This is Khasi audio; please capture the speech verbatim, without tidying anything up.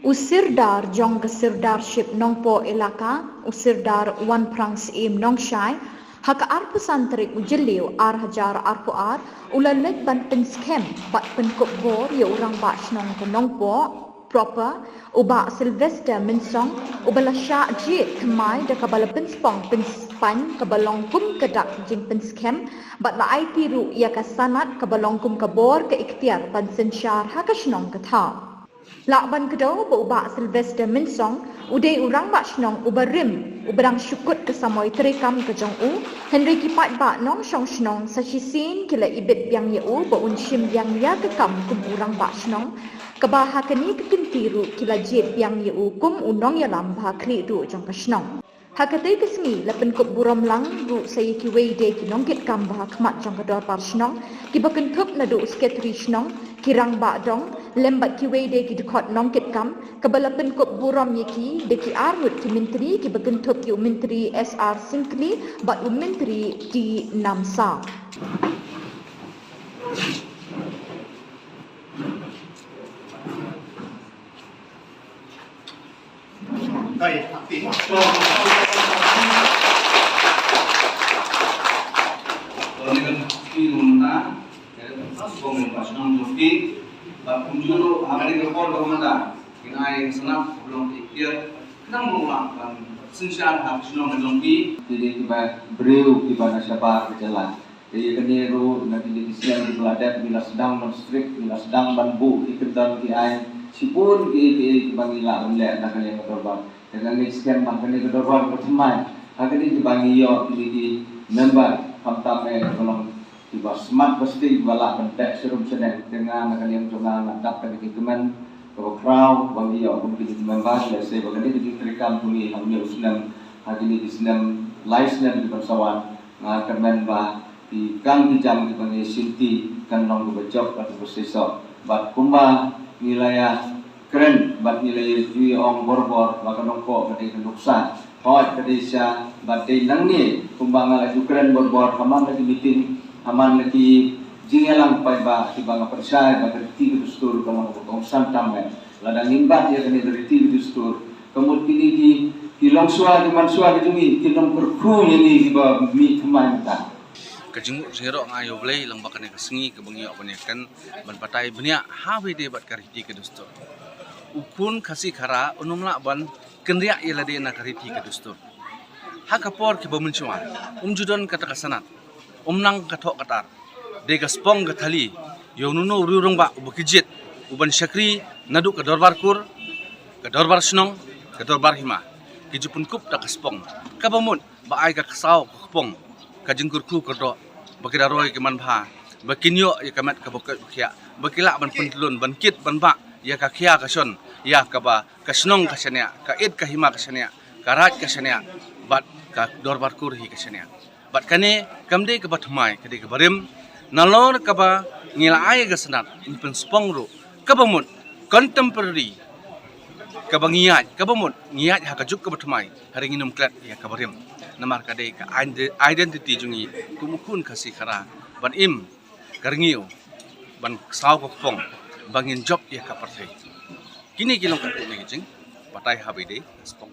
U Sirdar jong ka Sirdarship Nongpoh Elaka, u Sirdar Wanphrang Syiem Nongshai, ha ka arphew san tarik u Jylliew ar hajar arphew ar, u la leit ban pynskhem bad pynkup bor ïa u Rangbah Shnong ka Nongpoh proper, u Bah Sylvester Mynsong, uba la shah jied thymmai da kaba la pynspong pynspain kaba long kum ka dak jingpynskhem, bad la aiti ruh ïa ka sanad kaba long kum ka bor ka iktiar ban synshar ha ka shnong ka thaw. Lah ban kdew ba u Bah Sylvester Mynsong u dei u Rangbah Shnong uba rim, uba dang shu kut ka samoi treikam ka jong u, hynrei ki paidbah nongshong shnong sa shisien ki la ibit biang ïa u ba un shim biang ïa ka kam kum u Rangbah Shnong, kaba ha kane ka kynti ruh ki la jied biang ïa u kum u nongïalam ba ha khlieh duh jong ka shnong. Ha katei ka sngi la pynkup burom lang ruh sa ïa kiwei de ki nongkitkam ba ha khmat jong ka Dorbar Shnong, kiba kynthup naduh u Sekretari Shnong, ki Rangbah Dong, lem bad kiwei de ki dkhot nongkitkam, kaba la pynkup burom ïa ki da ki arngut ki Myntri, kiba kynthup ïa u Myntri S R Syngkli bad u Myntri T Namsaw. Te ïa kane ruh na kine ki snem kiba la dep ngi la sdang ban strict, ngi la sdang ban buh ki kyndon ki aiñ shibun ki, ki, kiba ngi lah ban leh na ka liang ka dorbar. Te nga ngeit skhem ba kane ka dorbar ka thymmai ha kane kiba ngi ïoh kine ki member, khamtam eh ka long kiba smat ba sting ba lah ban beh sharum shaneng. Te nga na ka liang jong nga nga dap kane ki kmen kaba khraw ba ngi ïoh kum kine ki member. Lehse ba kane ka jingtreikam jong ngi ha une u snem, ha kine ki snem, lai snem kiban sa wan, nga kyrmen ba ki kam ki jam kiba ngi shimti kan long kaba jop bad kaba seisoh. Bad kumba ngi la ïa kren bad ngi la ïa ju ïa ong borbor ba ka Nongpoh ka dei ka nuksa, hooid ka dei sha, bad dei nangne kumba nga la ju kren borbor ha man la ki meeting, ha man la ki jingïalang paidbah, kiba nga pyrshah ba ka riti ka dustur ka long kaba kongsan tam eh. Lada ngim bat ïa kane ka riti ka dustur, ka mut kine ki, ki longshuwa, ki manshuwa ki jong ngi kin ym kyrkhu ïa ngi kiba mih thymmai mynta. Ka jingmut jingïaroh nga ïa U Blei lyngba kane ka sngi kaba ngi ïoh ban ïakren ban batai bniah ha kaba ïadei bad ka riti ka dustur. U khun Khasi Khara un ym lah ban kynriah ïa lade na ka riti ka dustur. Ha ka por kiba mynshuwa um ju don kata ka sanad, um nang ka thoh ka tar. Dei ka spong ka thali ïa uno uno u rangbah uba ki jied, uban shakri naduh ka dorbar kur, ka dorbar shnong, ka dorbar hima. Ki ju pynkup da ka spong kaba mut ba ai ka ksaw ka kpong, ka jingkyrkhu kyrdoh, ba ki da roi ki manbha, ba kin ïoh ïa ka met kaba koit ba khiah, ba ki lah ban pyntlun, ban kit ban bah ïa ka khia ka shon, ïa kaba ka shnong ka shaniah, ka ïit ka hima ka shaniah, ka raid ka shaniah, bad ka dorbar kur hi ka shaniah. Bad kane kam dei kaba thymmai, ka dei kaba rim. Nalor kaba ngi la ai ka sanad, ngi pynspong ruh kaba mut contemporary, kaba ngi ïaid, kaba mut ngi ïaid ha ka juk kaba thymmai, hynrei ngin ym klet ïa kaba rim. Namar ka dei ka ide-, identity jong ngi kum u khun Khasi Khara, ban im ka rngiew, ban ksaw ka kpong, ba ngin jop ïa ka pyrthei. Kine ki long katto katne ki jingbatai ha kaba ïadei ka spong.